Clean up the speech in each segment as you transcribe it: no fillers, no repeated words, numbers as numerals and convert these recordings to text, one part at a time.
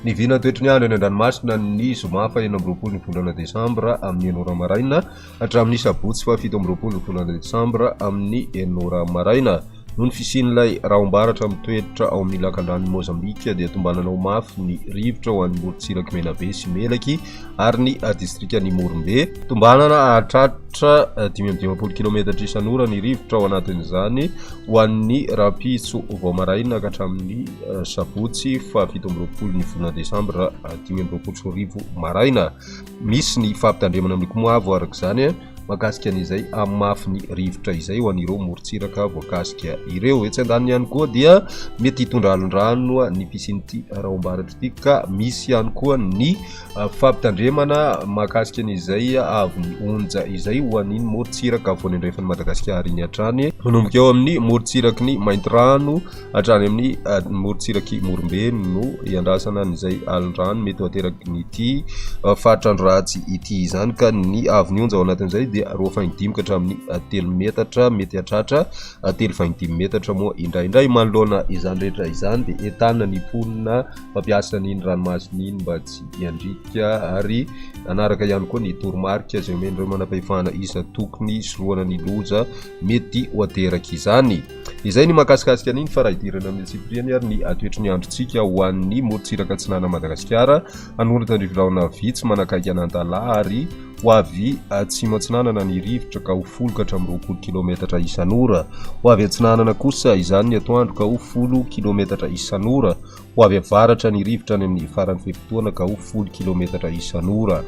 Ny vina toetry ny andro eny an-dranomasina ny zoma faha 26 ny volana desambra amin'ny enina ora maraina hatramin'ny sabotsy faha 27 ny volana desambra amin'ny enina ora maraina. Noho ny fisian'ilay rahom-baratra mitoetra ao amin'ny lakandranon'i Mozambika dia tombanana ho mafy ny rivotra ho an'ny morontsirak'i Menabe sy Melaky ary ny distrikan'i Morombe. Tombanana hahatratra 55 kilometatra isan'ora ny rivotra ao anatin'izany ho an'ny rahampitso vao maraina ka hatramin'ny sabotsy faha 27 ny volana desambra 2025 maraina. Misy ny fampitandremana miloko mavo araka izany. mahakasika an'izay hamafin'ny rivotra izay ho an'ireo morontsiraka voakasika ireo. Etsy andaniny ihany koa dia mety hitondra alon-drano ny fisian'ity rahom-baratra ity ka misy ihany koa ny fampitandremana mahakasika an'izay haavon'ny onja izay ho an'iny morontsiraka afovoany andrefan'i Madagasikara iny hatrany, manomboka eo amin'ny morontsiraky ny Maintirano hatrany amin'ny morontsirak'i Morombe no iandrasana an'izay alin-drano mety ho aterakin'ity faritr'andro ratsy ity izany ka ny haavon'ny onja ao anatin'izay dia 2.5 ka hatramin'ny 3 metatra, mety hatratra 3.5 metatra moa indraindray. Manoloana izany rehetra izany dia entanina ny mponina mpampiasa an'iny ranomasina iny mba tsy hiandriaka ary hanaraka ihany koa ny toromarika izay omen'ireo manam-pahefana isan-tokony hisorohana ny loza mety ho aterak'izany. Izay ny mahakasikasika an'iny fa raha hidirana amin'ny antsipiriany ary ny toetry ny androntsika ho an'ny morontsiraka atsinanan'i Madagasikara, hanoratra andrivirahona vitsy manakaiky an'Antalaha ary ho avy atsimo atsinanana ny rivotra ka ho folo ka hatramin'ny 20 kilometatra isan'ora. Ho avy atsinanana kosa izany ny atoandro ka ho folo kilometatra isan'ora. Ho avy avaratra ny rivotra any amin'ny faran'ny fe-potoana ka ho folo kilometatra isan'ora.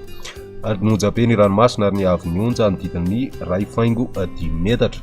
Ary ny onjabe ny ranomasina ary ny haavon'ny onja hanodidina ny iray faingo dimy metatra.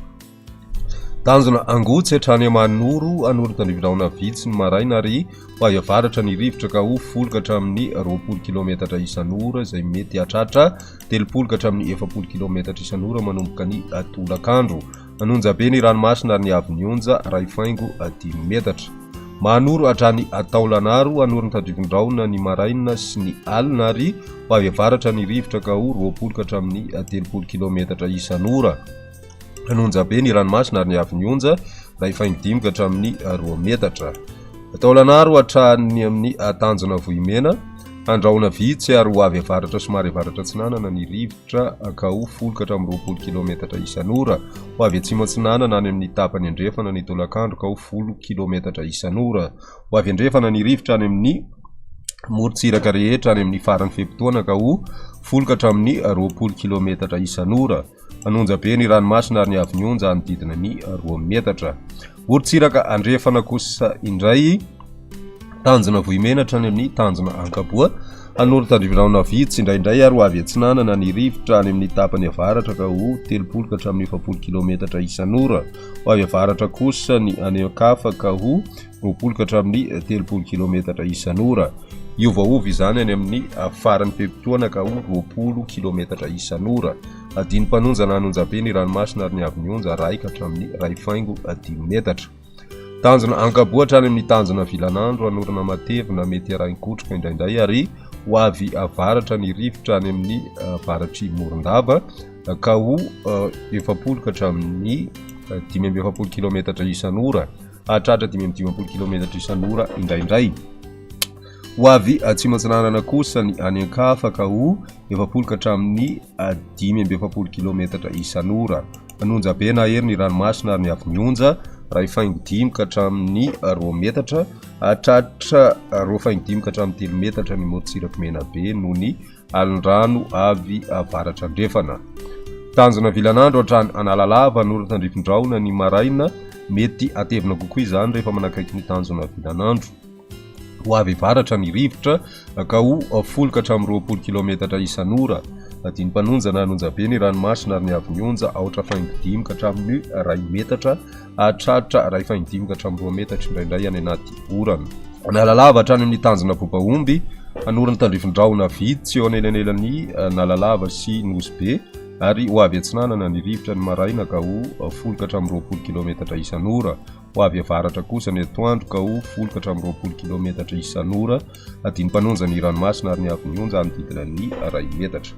Tanjona Angotsy hatrany Amanoro, Anorontandrivirahona vitsy ny maraina ary ho avy avaratra ny rivotra ka ho folo ka hatramin'ny 20 kilometatra isan'ora izay mety hahatratra 30 ka hatramin'ny 40 kilometatra isan'ora manomboka ny tolakandro. Anonjabe ny ranomasina ary ny haavon'ny onja iray faingo dimy metatra. Mahanoro hatrany Taolanaro, Anorontandrivindrahona ny maraina sy ny alina ary ho avy avaratra ny rivotra ka ho 20 ka hatramin'ny 30 kilometatra isan'ora. Anonjabe ny ranomasina ary ny haavon'ny onja iray faingo dimy ka hatramin'ny roa metatra. Taolanaro hatrany amin'ny tanjona Vohimena, Andrahona vitsy ary ho avy avaratra somary avaratra atsinanana ny rivotra ka ho folo ka hatramin'ny 20 kilometatra isan'ora. Ho avy atsimo atsinanana any amin'ny tapany andrefana ny tolakandro ka ho folo kilometatra isan'ora. Ho avy andrefana ny rivotra any amin'ny morontsiraka rehetra any amin'ny faran'ny fe-potoana ka ho folo ka hatramin'ny 20 kilometatra isan'ora. Hanonja be ny ranomasina ary ny haavon'ny onja hanodidina ny roa metatra. Morontsiraka andrefana kosa indray, tanjona Vohimena hatrany amin'ny tanjona Ankaboa. Hanoro tandrivirahona vitsy indraindray ary ho avy atsinanana ny rivotra any amin'ny tapany avaratra ka ho 30 ka hatramin'ny 40 kilometatra isan'ora. Ho avy avaratra kosa ny any an-kafa ka ho 20 ka hatramin'ny 30 kilometatra isan'ora. Hiovaova izany any amin'ny faran'ny fe-potoana ka ho 20 kilometatra isan'ora. Adino mpanonja na an'onjabe ny ranomasina ary ny haavon'ny onja iray ka hatramin'ny iray faingo dimy metatra. Tanjona Ankaboa hatrany amin'ny tanjona Vilanandro, hanorana matevina mety harahin-kotroka indraindray ary ho avy avaratra ny rivotra any amin'ny avaratr'i Morondava ka ho 40 ka hatramin'ny 45 kilometatra isan'ora. hahatratra 55 kilometatra isan'ora indraindray. Ho avy atsimo atsinanana kosa ny any an-kafa ka ho 40 ka hatramin'ny 45 kilometatra isan'ora. Hanonja be na hery ny ranomasina ary ny avy mionja, iray faingo dimy ka hatramin'ny roa metatra, hahatratra roa faingo dimy ka hatramin'ny telo metatra ny morontsirak'i Menabe noho ny alin-drano avy avaratra andrefana. Tanjona vilanandro hatrany Analalava, Anorontandrifindrahona ny maraina, mety hatevina kokoa izany rehefa manakaiky ny tanjona vilanandro. Ho avy avaratra ny rivotra ka ho folo ka hatramin'ny 20 kilometatra isan'ora. Adin'ny-mpanonja na an'onjabe ny ranomasina ary ny haavon'ny onja aotra faingo dimy ka hatramin'ny iray metatra hahatratra iray faingo dimy ka hatramin'ny roa metatra indraindray any anaty orana. Analalava hatrany amin'ny tanjona Bobaomby, hanorina tandrifin-drahona vitsy eo anelanelan'i Analalava sy Nosy Be ary ho avy atsinanana ny rivotra ny maraina ka ho folo ka hatramin'ny 20 kilometatra isan'ora. Ho avy avaratra kosa ny atoandro ka ho folo ka hatramin'ny 20 kilometatra isan'ora. Adin'ny mpanonja ny ranomasina ary ny haavon'ny onja hanodidina ny iray metatra.